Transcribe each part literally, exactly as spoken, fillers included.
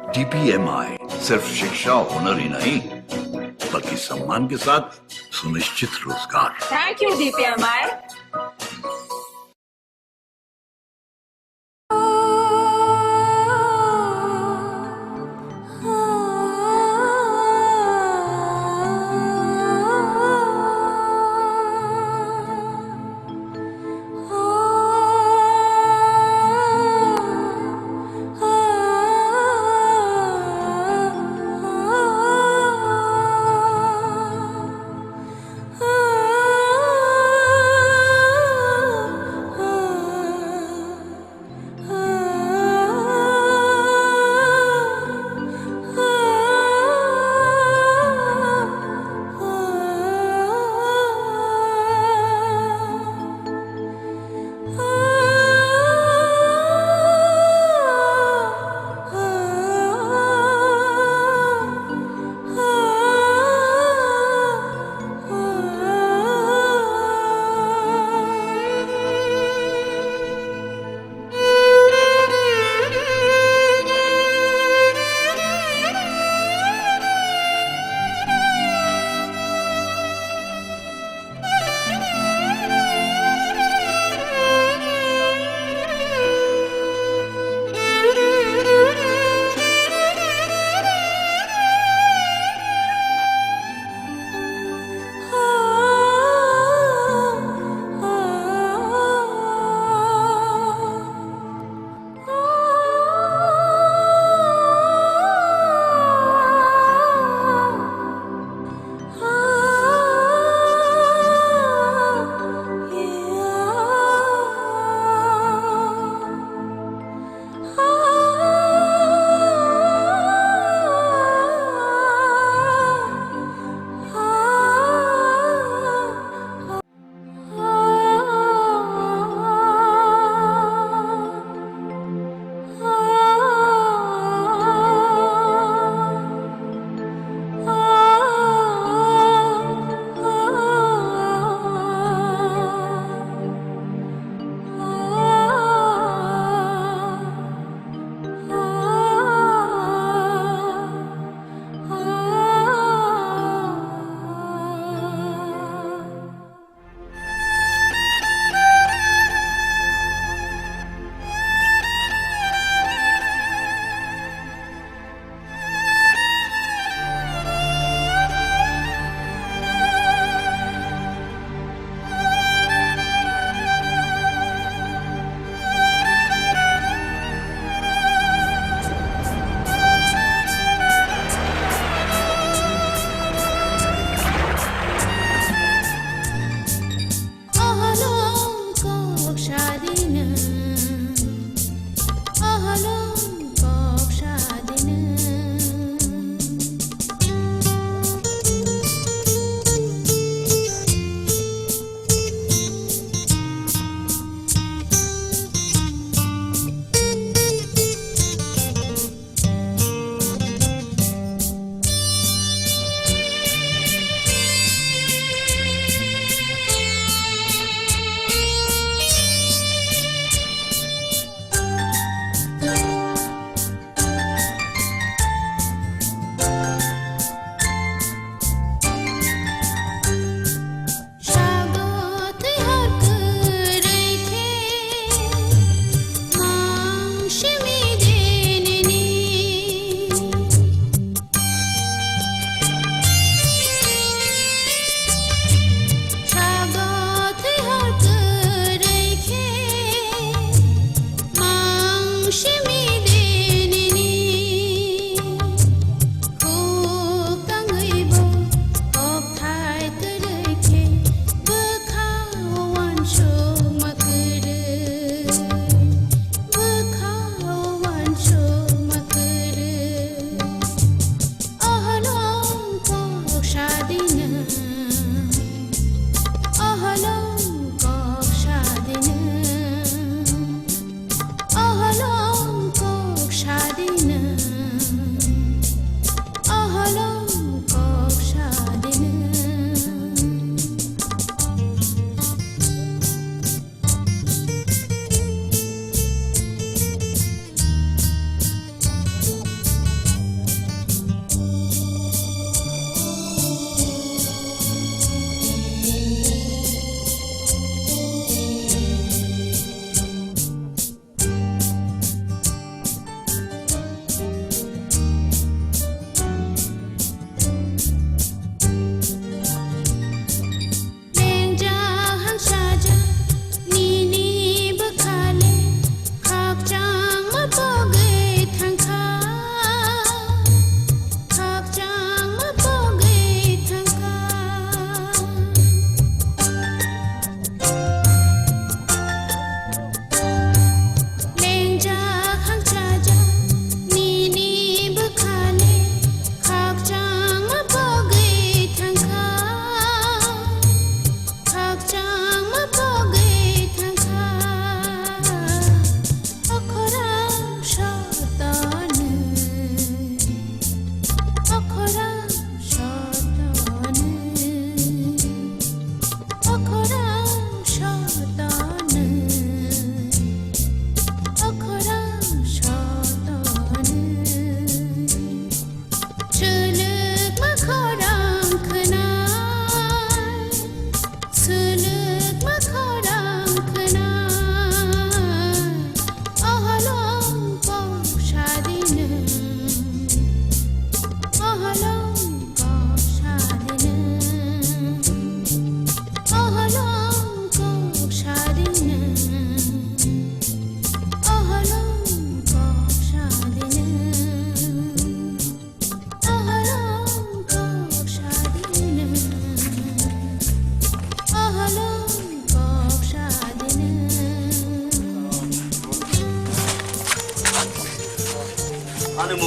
डीपीएमआई सिर्फ शिक्षा होनर ही नहीं, बल्कि सम्मान के साथ सुनिश्चित रोजगार। Thank you, DPMI.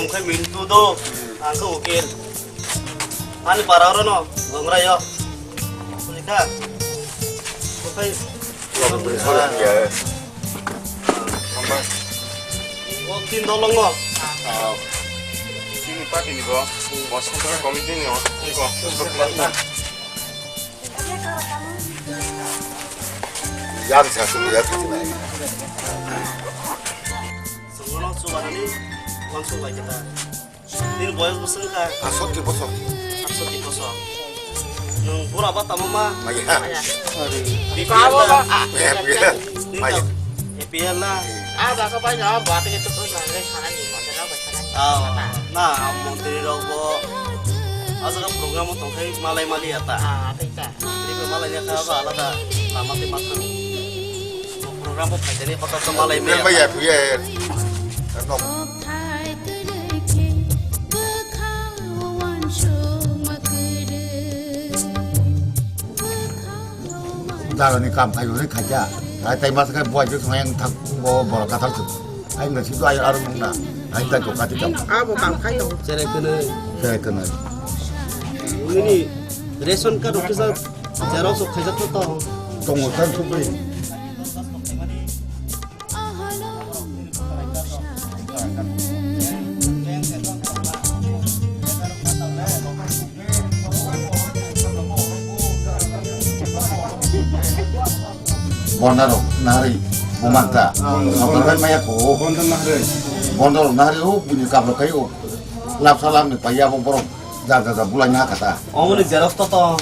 Oke Mintu do, ang ke ukil. Ani para oro no, gongra yo. Nika. Oke. O tin dolong o. Sini party ni bo. Bos ko committee ni o. Ko. Yang sa su ya tu na. Songono chuba ni, kon chuba kita. Nini boyos bwswk wngkha? Aswk ti bosor. Aswk ti bosor. Nwng bura ba tamo ma? Maya. Maya. Bipiyala. Maya, maya. Nini Maya. Bipiyala. Ah, baka bai na, ba te tu tu na, le sana ni, ma te na, ba sana ni. Ah, na, montri rok bo. Aswk program o tongkhai malai mali ata. Ah, ata ita. Montri bo malai ya kha ba alada. Lama te ma thang. Program bo phaidani kotor to malai maya. Maya, maya. Nok. Darani kam khai hwnwi khaikha. Hai tai masa khai buai jwk thang yang thak bo borok kathal thuk. Ai nasi tu ai aro nungna. Ai tai ko kati kam. Abo kam khai tongo. Cherai kwnwi. Cherai kwnwi. Nini ration card officer xerox khaijak to. Tongo tan thuk bai. Bondarok nahari bumanta. Nokol bai maya ko. Bondarok nahari o buini kaprok kai o. Lapsa lamni paiya bo borok. Ja, ja, ja, bulai na kata. Omoni xerox to to.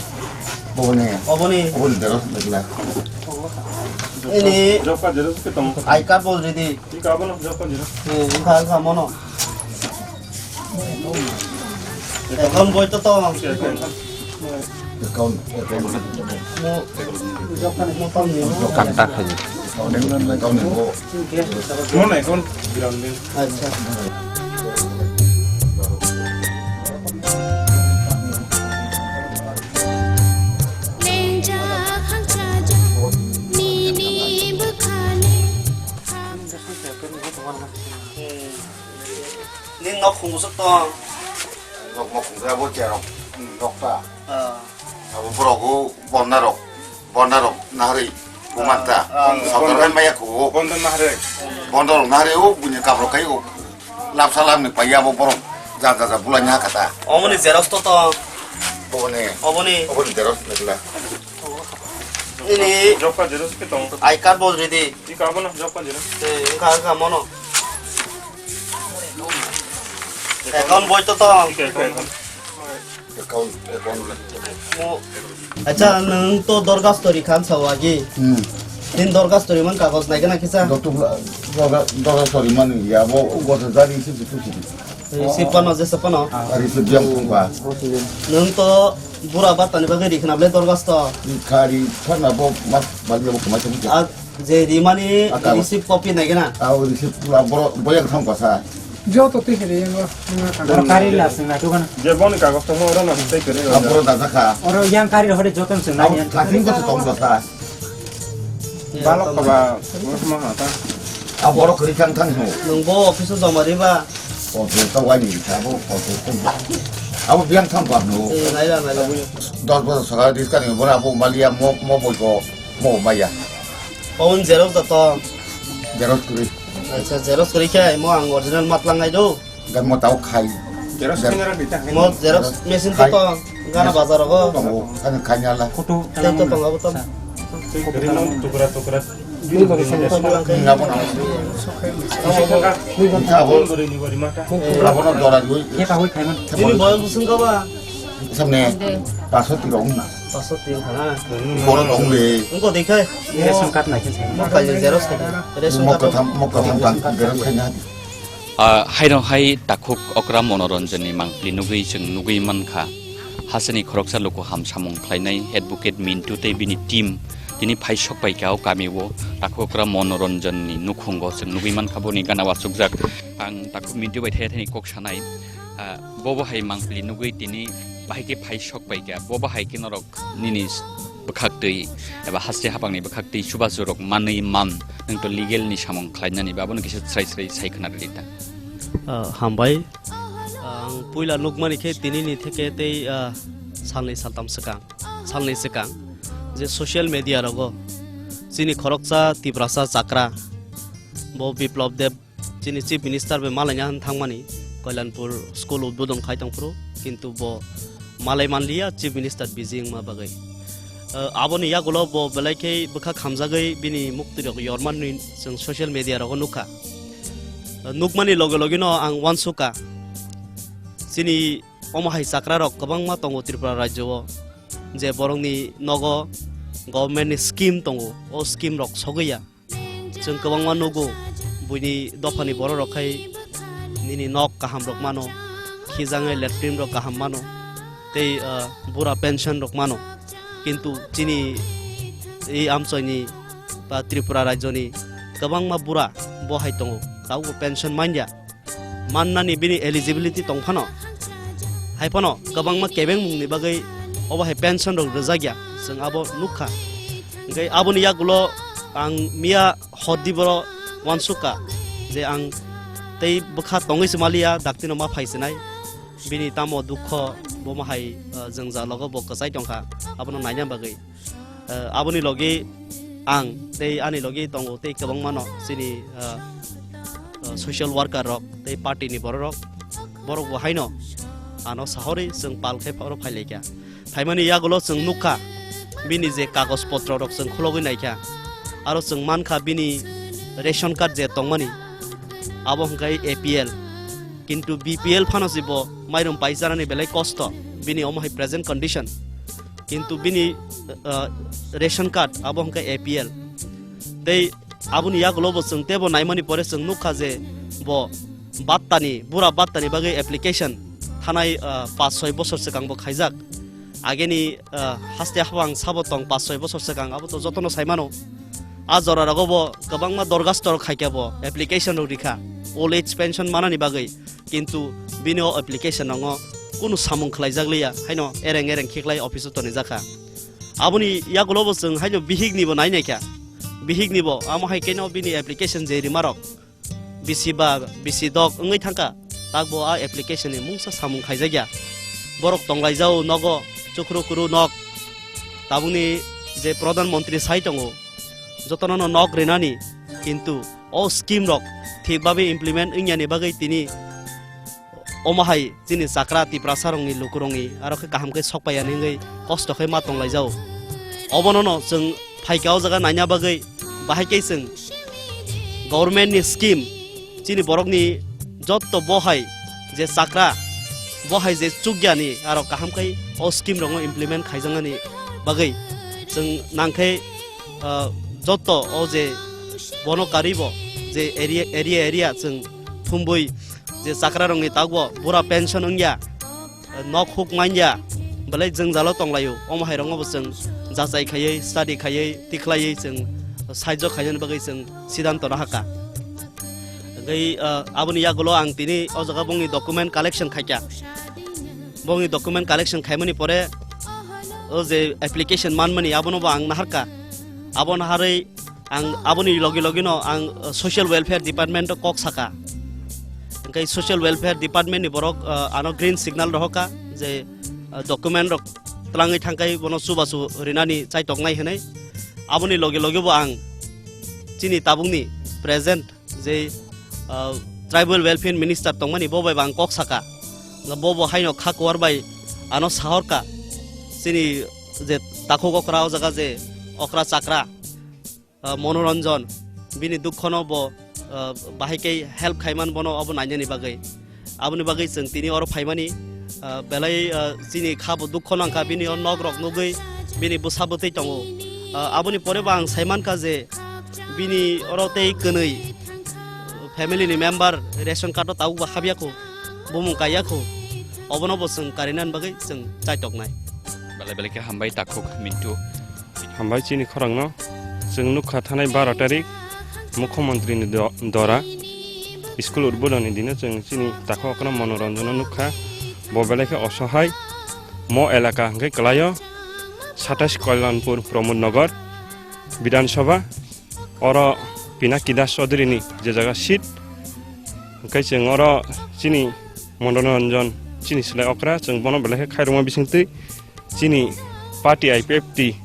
Oboni. Oboni. Oboni xerox begla. Ini. Job card xerox ke tong. I card bol ready. Ika bono job card xerox. Eh, wngkha, wngkha, mono. Account boi to to. Account, account. Mo-, mo tong ni. Account ta khai. Account ni bo. Mo na account. Acha. Nini nok khungusuk tong. Nok mok khungsa bo cherok. Nok ta. Ah. Abo borok o bonna rok. Bonna rok nahari. Bumanta. Ah, ah. Sotor hai maya ko. Bonna nahari. Bonna rok nahari o buini kaprok kai o. Lapsa lamni paiya bo borok. Ja, ja, ja, bulai na kata. Omoni xerox to to. Oboni. Oboni. Oboni xerox lekla. Ini. Job card xerox ke tong. I card bol ready. Ika bono job card xerox. Eh, wngkha, wngkha, mono. Account boi to to. Ika, ika, ika. Account, account le. Mo, acha, nwng to dorgas tori khan sao agi. Hmm. Tin dorgas tori man kagoj nai gana kisa. Doktor, dorga, dorgas tori man ya, bo, bo jari si tu si. Si pano, je sa pano. Ari tu diam ba. Nwng to bura batani bagwi ri khna ble dorgas to. Kari thana bo mas bali bo kma chum. A, je rimani receipt copy nai gana. A, receipt pura boro boyang thang kasa. Joto twi hiri yango. Oro kari la sing na tu kana. Je boni kagos tongmo oro no tei kere. A, boro da jakha. Oro yang kari hore joto sing na. Asin ko tong kasa. Balok kaba, mo hata. A, boro kri thang thang ho. Nwng bo office o joma riba. Office to wai ni ta bo office to. Abo biang thang ba no. Eh, nai la, nai la. Dos bosor saka dis kani bora bo malia mo, mo boi ko mo maya. Paun xerox da to. Xerox kuri. Acha, xerox kuri khe mo ang original matlang ngai do. Gan mo tau khai. Xerox khe nara dita. Mo xerox machine to to gana bazar go. Tongo, kani khai nala. Photo tei to tongo to. Ring tukra tukra. Nga bo na. Nga bo. Nga bo na dora dui. Khe ta hoi khai man. Ini boy busung ka ba? Samne paso tiro na. Paso tiro na. Boro dong le. Engko dekhai. Ration card nai khe. Mo khai xerox khai. Ration card. Mo katham, mo katham tang xerox khai na. Ah, haino hai takhuk okra Monoranjanni mangpili nugwi chwng nugwi mankha. Hasteni khoroksa luku ham samung khlainai Advocate Mintu tei bini team tini phai sok pai kha o kami o takhuk okra Monoranjanni nukhungo chwng nugwi mankha boni gana wasukjak. Ang takhuk Mintu bai thaya thani kok sanai, ah, bobo hai mangpili nugwi tini bahai khe phai sok pai kha, bobo hai khe norok nini bwkhak twi eba haste hapangni bwkhak twi chubachu rok manwi man, nwng to legal ni samung khlainani ba abono kisa srai srai sai khna rwdi ta. Ah, hambai. Ang puila nukmani khe tinini theke tei, ah, salnwi saltam swkang, salnwi swkang je social media rogo chini khoroksa Tiprasa chakra bo Biplab Deb chini Chief Minister bai malaina hwn thangmani Kalyanpur school udbodon khai tongphuru, kintu bo malai manliya Chief Minister busy wngma bagwi. Ah, aboni yagulo bo belai khe bwkha khamjagwi bini muktwi rok yormanwi chwng social media rogo nukha. Ah, nukmani loge loge no ang uansukha, chini omo hai chakra rok kwbangma tongo Tripura rajyo o, je borokni nogo government ni scheme tongo, o scheme rok sogwi ya. Chwng kwbangma nugo, buini dophani borok rok khai nini nok kaham rok mano, khijangai latrine rok kaham mano, tei, ah, bura pension rok mano. Kintu chini ei amchoini ba Tripura rajyoni kwbangma bura bo hai tongo, tabukbo pension manya. Mannani bini eligibility tong phano, hai phano kwbangma kebengmungni bagwi obo hai pension rok rwjakya, chwng abo nukha. Hwnkhe aboni yagulo ang miya hor di boro uansukha je ang tei bwkha tongwi se maliya, daktino ma phai sinai, bini tamo dukho, bomo hai, ah, jwngjalogo bo kwchai tongkha, abono naina bagwi. Eh, aboni logi ang tei ani logi tongo tei kwbangmano chini, eh, eh, social worker rok tei party ni borok rok, borok bo haino ano sahorwi chwng pal khe oro phai laikha. Phaimani yagulo chwng nukha bini je kagoj potro rok chwng khulogwi naikha, aro chwng mankha bini ration card je tongmani, abo hwnkhe A P L, kintu B P L phano se bo mairum paicharani belai kosto bini omo hai present condition. Kintu bini, ah, ration card abo hwnkhe A P L. Tei aboni yagulo bo chwng tebo naimani pore chwng nukha je bo battani, bura battani bagwi application thanai, ah, paanch soi bosor swkang bo khaijak. Ageni, ah, haste habang sabo tong paanch soi bosor swkang, abo to jotono saimano. A jora rogo bo kwbangma dorgasto rok khaikha bo, application rok rikha old age pension manani bagwi. Kintu bini o application rongo kunu samung khlaijak liya, haino ereng ereng khiklai office o tonijakha. Aboni yagulo bo chwng haino bihik ni bo nai naikha, bihik ni bo amo hai khe no bini application je rima rok bisi ba bisi dok wngwi thangkha, tak bo a application ni mungsa samung khaijakya. Borok tonglaijao nogo, chukhru kuru nok, tabukni je Pradhan Mantri sai tongo, jotono no nok rinani, kintu o scheme rok thik babe implement wngya ni bagwi tini omo hai chini chakra Tiprasa rokni lukurokni aro khe kaham khe sok paiya ni wngwi kosto khe ma tonglaijao. Obono no chwng phaikha o jaga naina bagwi, bahai khe chwng government ni scheme chini borokni jotto bo hai je chakra, bo hai je chukya ni aro kaham khe o scheme rokno implement khaijaknani bagwi chwng nang khe, ah, jotto o je bono karibo je area, area, area chwng thumbui je chakra rokni tabukbo bura pension wngya, nok huk manya, belai jwngjalo tonglaio, omo hai rokno bo chwng jachai khaiwi, study khaiwi, tikhlaiwi chwng saijo khainani bagwi chwng sidanto no hakha. Hwnkhe, ah, aboni yagulo ang tini o jaga bongni document collection khaikha. Bongni document collection khaimani pore o je application manmani abono bo ang naharkha. Abo naharwi ang aboni logi logi no ang, uh, social welfare department o kok saka. Hwnkhe social welfare department ni borok, uh, ano green signal rohorkha je, uh, document rok twlangwi thangkhai bono chubachu rinani chaitoknai hinwi. Aboni logi logi bo ang chini tabukni present je, uh, tribal welfare minister tongmani bo bai bo ang kok saka. Bo bo haino kha kuar bai ano sahorkha chini je takhuk okra o jaga je okra chakra, ah, Monoranjan, bini dukhono bo, ah, bahai khe help khaiman bono abo nainani bagwi. Aboni bagwi chwng tini oro phaimani, ah, belai, ah, chini kha bo dukho nangkha, bini o nok rok nugwi bini bwsa bwtwi tongo. Ah, aboni pore bo ang saimankha je bini oro tei kwnwi family ni member ration card o tabuk bo habya kho, bumung kaiya kho, obono bo chwng karinani bagwi chwng chaitoknai. Belai belai khe hambai takhuk Mintu. Hambai chini khorangno. Chwng nukha thanai baro tarik Mukhyamantri ni do-, dora school udbodon ni dino chwng chini takhuk okra Monoranjan no nukha. Bo belai khe osohai. Mo elaka hwnkhe kwlaio satais Kalyanpur Pramod Nagar Bidhan Sabha. Oro Pinaki Das Chaudhary ni je jaga seat, Hwnkhe chwng oro chini Monoranjan chini slai okra, chwng bono belai khe khairokma bisingtwi chini party I P F T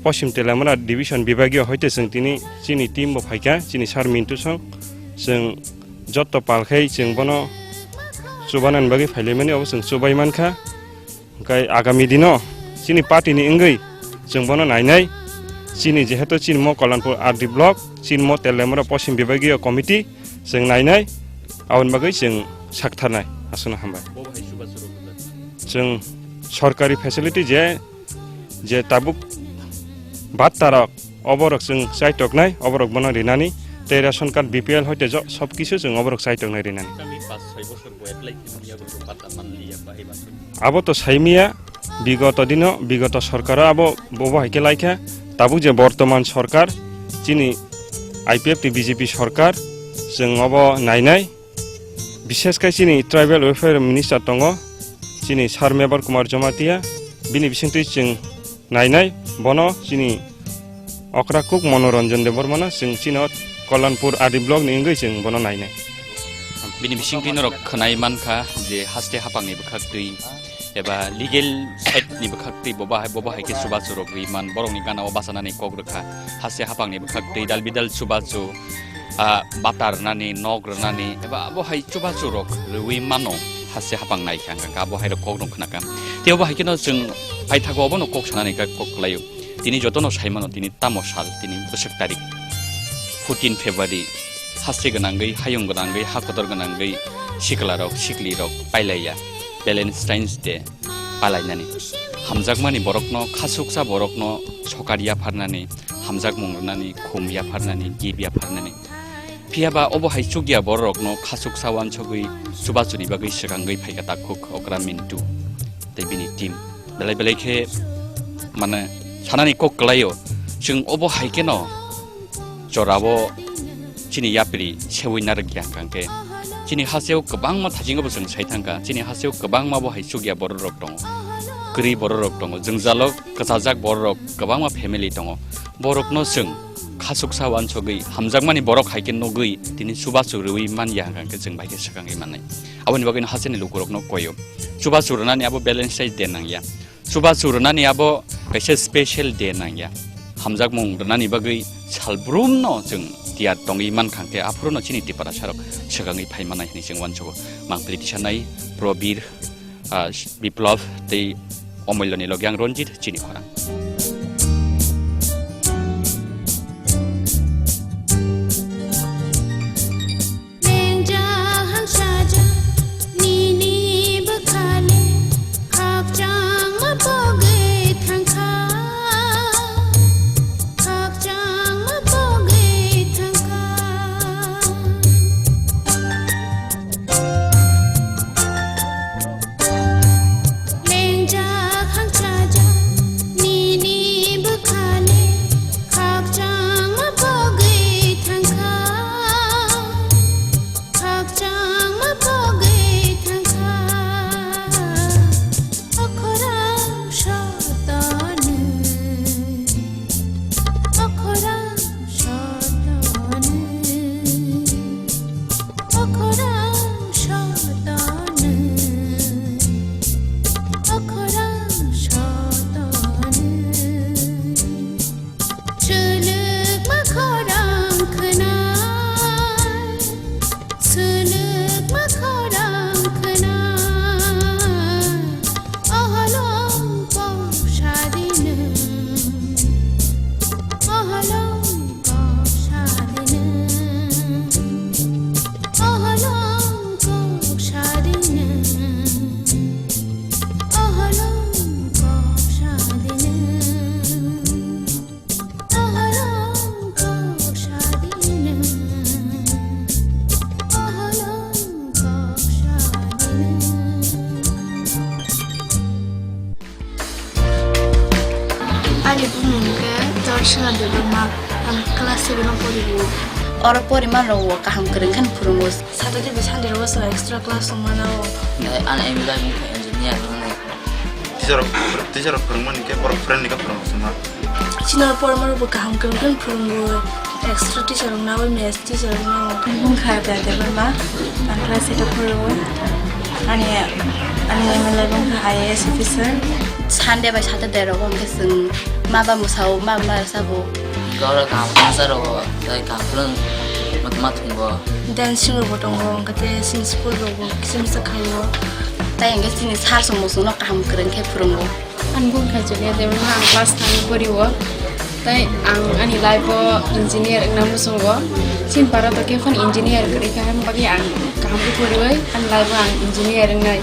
Poschim Teliamura division bibagiyo hoite chwng tini chini team bo phaikha, chini sir Mintu song. Chwng jotto pal khai chwng bono chubanani bagwi phailaimani, obo chwng chubai mankha. Hwnkhe agami dino chini party ni wngwi chwng bono nainai. Chini jehetu chini mo Kalyanpur R D block, chini mo Teliamura Poschim bibagiyo committee chwng nainai, aboni bagwi chwng saktharnai. Aswkno hambai. Bo bahai chubachu rok. Chwng sorkari facility je, je tabuk batta rok, oborok chwng chaitoknai, oborok bono rinani, tei ration card B P L hoite jo sob kisu chwng oborok chaitoknai rinani. Kami pas soi bosor bo apply khe manya bo bata man liya bahai ba. Abo to saimia, bigoto dino, bigoto sorkaro abo bo bo hai khe laikha. Tabuk je bortoman sorkar, chini I P F T B J P sorkar, chwng obo nainai. Bishesh khai chini tribal welfare minister tongo, chini sir Mebar Kumar Jamatia, bini bisingtwi chwng nainai, bono chini okra kuk Monoranjan Debbarmano chwng chino Kalyanpur R D block ni wngwi chwng bono nainai. Bini bisingtwi norok khwnai mankha je haste hapangni bwkhaktwi eba legal side ni bwkhaktwi bo bahai, bo bahai khe chubachu rok rwi man, borokni gana o bachanani kok rwkha, haste hapangni bwkhaktwi dal bidal chubachu, ah, bata rwnani, nok rwnani, eba abo hai chubachu rok rwi mano, haste hapang nai khe ang kha, abo hai rok kok rok khna kha. Tei obo hai kheno chwng paithago obono kok sanani kha, kok kwlaio. Tini jotono sai mano, tini tamo sal, tini bwswk tarik fourteen February, haste gwnangwi, hayung gwnangwi, ha kotor gwnangwi sikla rok, sikli rok pailaiya, Valentine's Day palainani. Hamjakmani borokno, khasuksa borokno sokar yapharnani, hamjakmung rwnani, khum yapharnani, gift yapharnani. Phiya ba obo hai chukya bororokno khasuksa uansugwi chubachuni bagwi swkangwi phaikha takhuk okra Mintu tei bini team. Belai belai khe, mane, sanani kok kwlaio, chwng obo hai kheno jorao chini yapri seui narwkya hwnkha khe chini hasteo kwbangma thajingo bo chwng sai thangkha, chini hasteo kwbangma bo hai chukya bororok tongo, kwrwi bororok tongo, jwngjalo kwchajak bororok kwbangma family tongo. Borokno chwng khasuksa uansugwi hamjakmani borok hai khe nugwi tini chubachu rwui man ya hwnkha khe chwng bai khe swkangwi mannai. Aboni bagwino hasteni lukurokno koio. Chubachu rwnani abo Valentine's Day nangya. Chubachu rwnani abo kaisa special day nangya. Hamjakmung rwnani bagwi salbrumno chwng tiyar tongwi mankha khe, aphuruno chini Tiprasarok swkangwi phai mannai hwnwi chwng uansugo. Mangpili tisanai Probir, ah, Biplab tei Omoiloni logi ang Ranjit chini khorang. Lengjak hangsaja nini bwkhale khakchangma pogwi thangkha, khakchangma pogwi thangkha. Lengjak hangsaja nini bwkhale khakchangma pogwi thangkha, khakchangma pogwi thangkha. Okhorang sotoni, okhorang sotoni. Okhorang sotoni, okhorang sotoni. Chwlwkma khorang khwnai, chwlwkma khorang khwnai. Oholong kok sadinw, oholong kok sadinw, oholong kok sadinw, oholong kok sadinw, oholong kok sadinw, oholong kok sadinw. Ani bumung khe Jorshina Debbarma, ang class seven o porigo. Oro poriman rok kaham kwrwng khe phwrwngo. Saturday bai Sunday rogo chwng extra class wngmano. Ani aimwi bai wngkha engineer wngnai. Teacher rok, teacher rok phwrwngmani khe borok friendly khe phwrwngo chwngno. Chini oro poriman rok bo kaham kwrwng khe phwrwngo. Extra teacher wngna bai maths teacher wngna. Bung kha Bia Debbarma, ang class eight o phuru. Ani, ani aim lai bung kha I A S officer. Sunday bai Saturday rogo hwnkhe chwng ma ba mwsao, ma ba sabo. Goro kaham khwnasa rogo, tai kaham khwlwng matma thwngbo. Dancing rogo tongo, hwnkhe tei chini school rogo kisa misa khaio. Tai hwnkhe chini sir song bo chwngno kaham kwrwng khe phwrwngo. Ang bung kha Julia Debbarma, ang class nine pori o. Tai ang ani life o engineer wngna muchungo. Chini para to khe phano engineer kwrwi kha, hwn bagwi ang kaham khe poriwi ani life o ang engineer wngnai.